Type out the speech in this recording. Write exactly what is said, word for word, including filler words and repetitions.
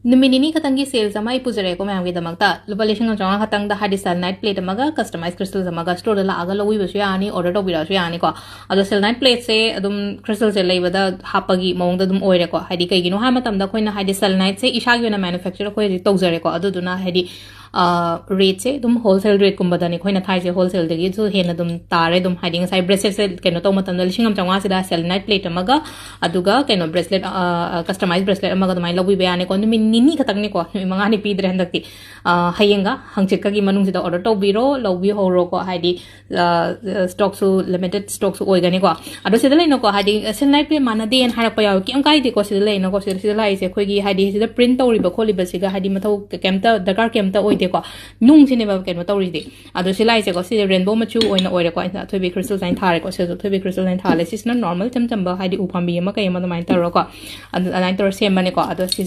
ꯅꯨꯃꯤꯠ ꯅꯤꯅꯤ ꯈꯛꯇꯪꯒꯤ ꯁꯦꯜꯁ ꯑꯃ ꯑꯩ ꯄꯨꯖꯔꯛꯑꯦꯀꯣ ꯃꯌꯥꯝꯒꯤꯗꯃꯛꯇ꯫ ꯂꯨꯄꯥ ꯂꯤꯁꯤꯡ ꯑꯃ ꯆꯥꯝꯃꯉꯥ ꯈꯛꯇꯪꯗ ꯍꯥꯏꯗꯤ selenite plate ꯑꯃꯒ customized crystals ꯑꯃꯒ ꯁ꯭ꯇꯣꯔꯗ ꯂꯥꯛꯑꯒ ꯂꯧꯕꯤꯕꯁꯨ ꯌꯥꯅꯤ, ꯑꯣꯔꯗꯔ ꯇꯧꯕꯤꯔꯛꯑꯁꯨ ꯌꯥꯅꯤꯀꯣ꯫ ꯑꯗꯣ selenite plateꯁꯦ ꯑꯗꯨꯝ crystalꯁꯦ ꯂꯩꯕꯗ ꯍꯥꯞꯄꯒꯤ ꯃꯑꯣꯡꯗ ꯑꯗꯨꯝ ꯑꯣꯏꯔꯦꯀꯣ꯫ ꯍꯥꯏꯗꯤ ꯀꯩꯒꯤꯅꯣ ꯍꯥꯏꯕ ꯃꯇꯝꯗ ꯑꯩꯈꯣꯏꯅ ꯍꯥꯏꯗꯤ selenites ꯑꯩꯈꯣꯏ ꯍꯧꯖꯤꯛ ꯇꯧꯖꯔꯦꯀꯣ꯫ ꯑꯗꯨꯗꯨꯅ ꯍꯥꯏꯗꯤ rateꯁꯦ ꯑꯗꯨꯝ wholesale rateꯀꯨꯝꯕꯗꯅꯤ ꯑꯩꯈꯣꯏꯅ ꯊꯥꯏꯁꯦ꯫ Wholesaleꯗꯒꯤꯁꯨ ꯍꯦꯟꯅ ꯑꯗꯨꯝ ꯇꯥꯔꯦ ꯑꯗꯨꯝ꯫ ꯍꯥꯏꯗꯤ ꯉꯁꯥꯏ braceletꯁꯦ ꯀꯩꯅꯣ ꯇꯧꯕ ꯃꯇꯝꯗ ꯂꯤꯁꯤꯡ ꯑꯃ ꯆꯥꯝꯃꯉꯥꯁꯤꯗ selenite plate ꯑꯃꯒ, ꯑꯗꯨꯒ ꯀꯩꯅꯣ bracelet, customized bracelet ꯑꯃꯒ ꯑꯗꯨꯃꯥꯏꯅ ꯂꯧꯕꯤꯕ ꯌꯥꯅꯤꯀꯣ꯫ ꯅꯨꯃꯤꯠ ꯅꯤꯅꯤ ꯈꯛꯇꯪꯅꯤꯀꯣ, ꯅꯨꯃꯤꯠ ꯃꯉꯥꯅꯤ ꯄꯤꯗ꯭ꯔꯦ ꯍꯟꯗꯛꯇꯤ꯫ ꯍꯌꯦꯡꯒ ꯍꯪꯆꯤꯠꯀꯒꯤ ꯃꯅꯨꯡꯁꯤꯗ order ꯇꯧꯕꯤꯔꯣ, ꯂꯧꯕꯤꯍꯧꯔꯣꯀꯣ꯫ ꯍꯥꯏꯗꯤ stockꯁꯨ limited stockꯁꯨ ꯑꯣꯏꯒꯅꯤꯀꯣ꯫ ꯑꯗꯣ ꯁꯤꯗ ꯂꯩꯅꯀꯣ, ꯍꯥꯏꯗꯤ selenite plate ꯃꯥꯟꯅꯗꯦꯅ ꯍꯥꯏꯔꯛꯄ ꯌꯥꯎꯋꯤ, ꯀꯩꯝ ꯀꯥꯏꯗꯦꯀꯣ꯫ ꯁꯤꯗ ꯂꯩꯅꯀꯣ, ꯁꯤꯗ ꯁꯤꯗ ꯂꯥꯛꯏꯁꯦ ꯑꯩꯈꯣꯏꯒꯤ ꯍꯥꯏꯗꯤ ꯁꯤꯗ print ꯇꯧꯔꯤꯕ ꯈꯣꯠꯂꯤꯕꯁꯤꯒ ꯍꯥꯏꯗꯤ ꯃꯊꯧ ꯀꯩꯝꯇ ꯗꯔꯀꯥꯔ ꯀꯩꯝꯇ ꯑꯣꯏꯗꯦꯀꯣ꯫ ꯅꯨꯡꯁꯤꯅꯦꯕ ꯀꯩꯅꯣ ꯇꯧꯔꯤꯁꯤꯗꯤ꯫ ꯑꯗꯣ ꯁꯤ ꯂꯥꯛꯏꯁꯦꯀꯣ, ꯁꯤꯁꯦ rainbow ꯃꯆꯨ ꯑꯣꯏꯅ ꯑꯣꯏꯔꯦꯀꯣ꯫ ꯑꯩꯅ ꯑꯊꯣꯏꯕꯤ crystal ꯍꯥꯏꯅ ꯊꯥꯔꯦꯀꯣ꯫ ꯁꯤꯁꯨ ꯑꯊꯣꯏꯕꯤ crystal ꯍꯥꯏꯅ ꯊꯥꯔꯦ꯫ ꯁꯤꯁꯤꯅ normal ꯏꯆꯝ ꯆꯝꯕ ꯍꯥꯏꯗꯤ ꯎ ꯄꯥꯝꯕꯤ ꯑꯃ ꯀꯩ ꯑꯃ ꯑꯗꯨꯃꯥꯏꯅ ꯇꯧꯔꯒꯀꯣ, ꯑꯗꯨ ꯑꯗꯨꯃꯥꯏꯅ ꯇꯧꯔ ꯁꯦꯝꯕꯅꯦꯀꯣ꯫ ꯑꯗꯣ ꯁꯤ